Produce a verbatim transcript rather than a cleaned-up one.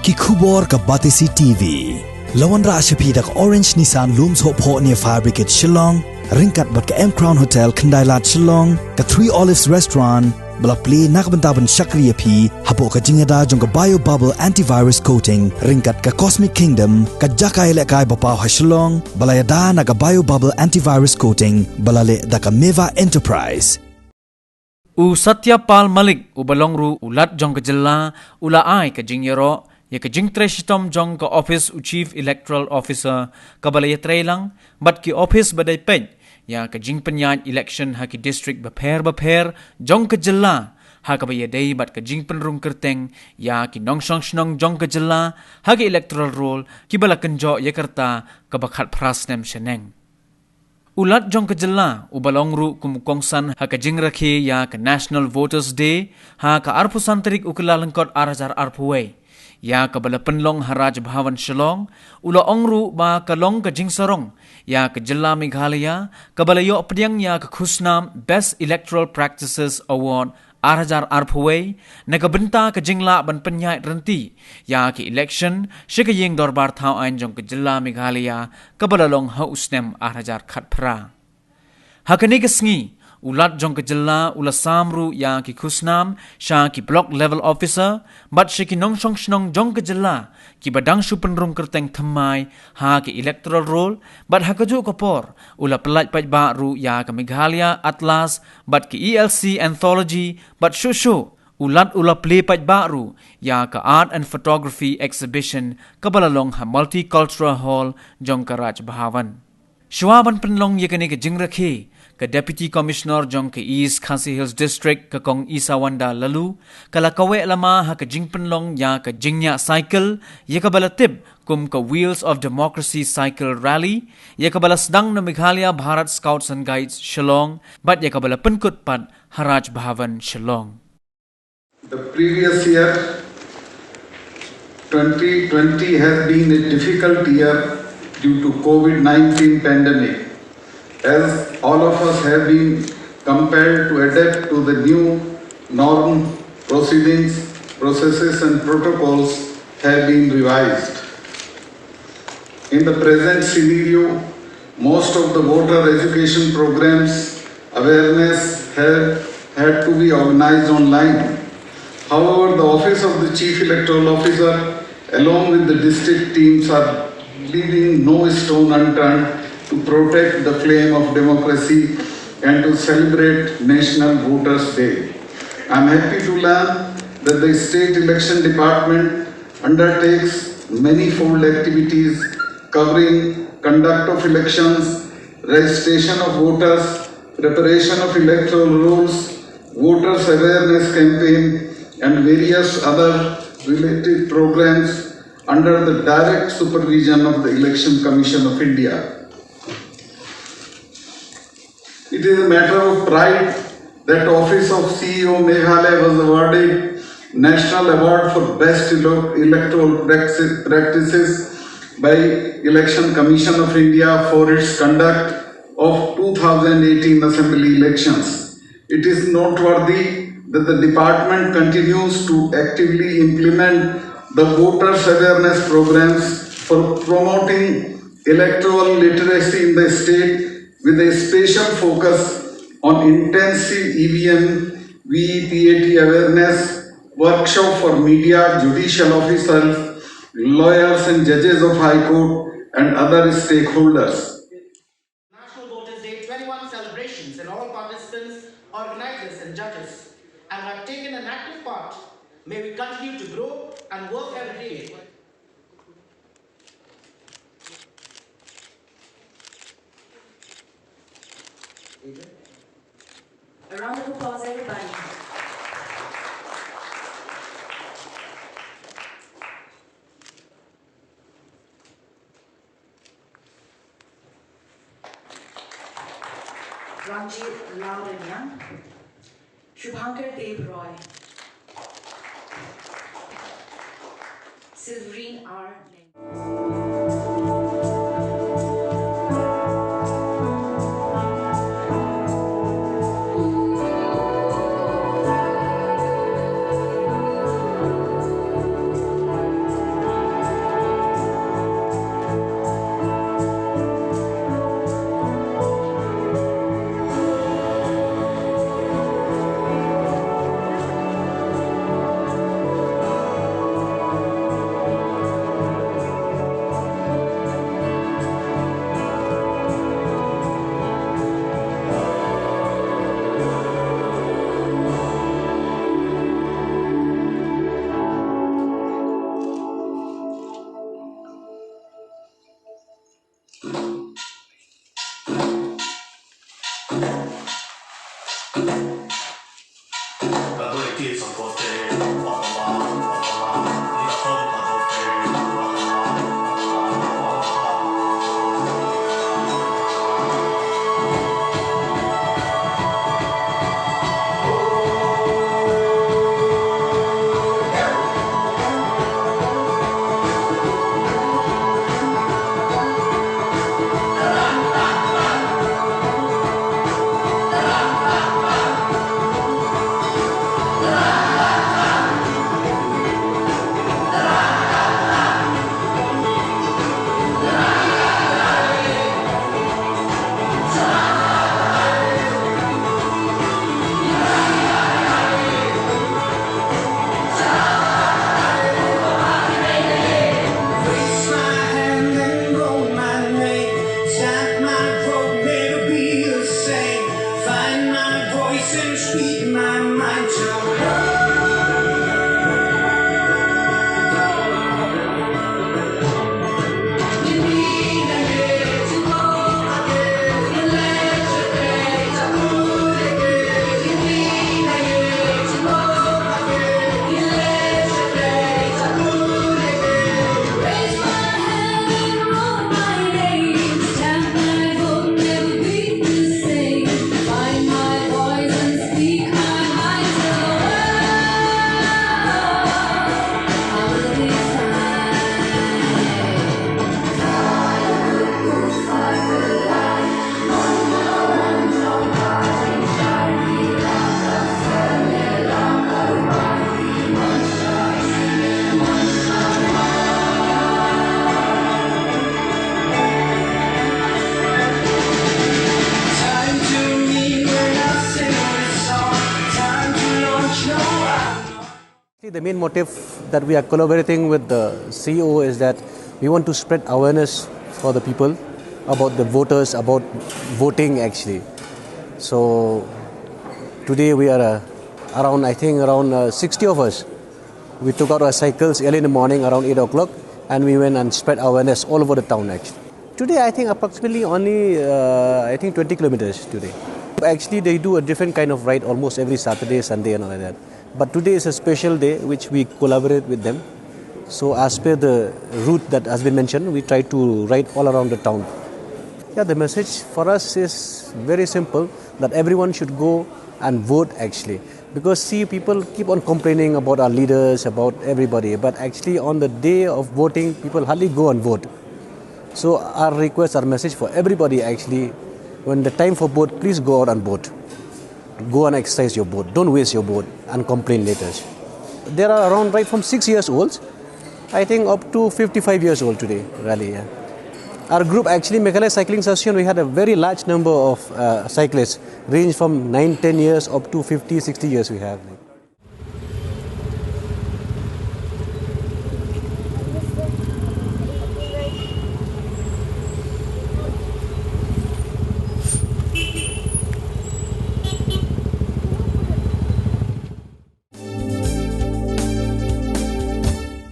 Ki khubor ka Batesi T V. La wanrah sha phi da ka Orange Nissan Lum Sohphoh near Fire Brigade Shillong, ryngkat bad ka M Crown Hotel Khyndailad Shillong, ka Three Olives Restaurant, ba la plie na ka bynta ban shakri ïa phi hapoh ka jingïada jong ka Bio Bubble Antivirus Coating, ryngkat ka Cosmic Kingdom, ka jaka ïalehkai ba paw ha Shillong, ba la ïada na ka Bio Bubble Antivirus Coating, ba la leh da ka Meva Enterprise. U Satya Pal Malik, uba long ruh u Lat jong ka jylla, u la ai ka jingïaroh ïa ka jingtrei shitom jong ka ophis u Chief Electoral Officer, kaba la ïatreilang bad ki ophis ba dei peit ïa ka jingpynïaid election ha ki district bapher bapher jong ka jylla, ha kaba ïadei bad ka jingpynrung kyrteng ïa ki nongshong shnong jong ka jylla ha ka electoral roll, kiba la kynjoh ïa ka rta kaba khatphra snem shaneng. U Lat jong ka jylla, uba long ruh kum u kongsan ha ka jingrakhe ïa ka National Voters Day ha ka arphew san tarik u Kyllalyngkot ar hajar arphew wei, ïa kaba la pynlong ha Raj Bhavan Shillong, u la ong ruh ba ka long ka jingsarong ïa ka jylla Meghalaya, kaba la ïoh pdiang ïa ka khusnam Best Electoral Practices Award ar hajar arphew wei, na ka bynta ka jinglah ban pynïaid rynti ïa ki election sha ka ïing dorbar thaw aiñ jong ka jylla Meghalaya, kaba la long ha u snem ar hajar khatphra. Ha kane ka sngi, u Lat jong ka jylla u la sam ruh ïa ki khusnam sha ki block level officer bad sha ki nongshong shnong jong ka jylla, kiba dang shu pynrung kyrteng thymmai ha ki electoral roll, bad ha kajuh ka por u la pyllait paidbah ruh ïa ka Meghalaya Atlas bad ki E L C Anthology, bad shuh shuh u Lat u la plie paidbah ruh ïa ka Art and Photography Exhibition, kaba la long ha Multicultural Hall jong ka Raj Bhavan. Shuwa ban pynlong ïa kane ka jingrakhe, ka Deputy Commissioner jong ka East Khasi Hills District, ka Kong Isawanda Laloo, ka la kaweh lama ha ka jingpynlong ïa ka jingñiah cycle, ïa kaba la tip kum ka Wheels of Democracy Cycle Rally, ïa kaba la sdang na Meghalaya Bharat Scouts and Guides Shillong, bad ïa kaba la pynkut pat ha Raj Bhavan Shillong. The previous year, twenty twenty, has been a difficult year due to COVID nineteen pandemic, as all of us have been compelled to adapt to the new norm. Proceedings, processes and protocols have been revised. In the present scenario, most of the voter education programs, awareness have had to be organized online. However, the Office of the Chief Electoral Officer, along with the district teams, are leaving no stone unturned to protect the flame of democracy and to celebrate National Voters' Day. I am happy to learn that the State Election Department undertakes manifold activities covering conduct of elections, registration of voters, preparation of electoral rolls, voters awareness campaign, and various other related programs under the direct supervision of the Election Commission of India. It is a matter of pride that Office of C E O Meghalaya was awarded National Award for Best Elo- Electoral Praxi- Practices by Election Commission of India for its conduct of two thousand eighteen assembly elections. It is noteworthy that the department continues to actively implement the voters' awareness programs for promoting electoral literacy in the state, with a special focus on intensive E V M V V P A T awareness workshop for media, judicial officers, lawyers and judges of High Court and other stakeholders. National Voters Day twenty-one celebrations and all participants, organizers and judges, and who have taken an active part. May we continue to grow and work every day. A round of applause, everybody. Ranjit Lalriang, Shubhankar Dev Roy, Silverine R. The main motive that we are collaborating with the C E O is that we want to spread awareness for the people about the voters, about voting actually. So today we are uh, around, I think, around uh, sixty of us. We took out our cycles early in the morning around eight o'clock and we went and spread awareness all over the town actually. Today, I think approximately only, uh, I think twenty kilometers today. Actually, they do a different kind of ride almost every Saturday, Sunday, and all like that. But today is a special day which we collaborate with them. So, as per the route that has been mentioned, we try to ride all around the town. Yeah, the message for us is very simple, that everyone should go and vote actually. Because, see, people keep on complaining about our leaders, about everybody, but actually, on the day of voting, people hardly go and vote. So our request, our message for everybody actually, when the time for vote, please go out and vote. Go and exercise your vote. Don't waste your vote and complain later. There are around, right from six years old, I think, up to fifty-five years old today, rally. Yeah. Our group actually, Meghalaya Cycling Association, we had a very large number of uh, cyclists, range from nine, ten years up to fifty, sixty years we have.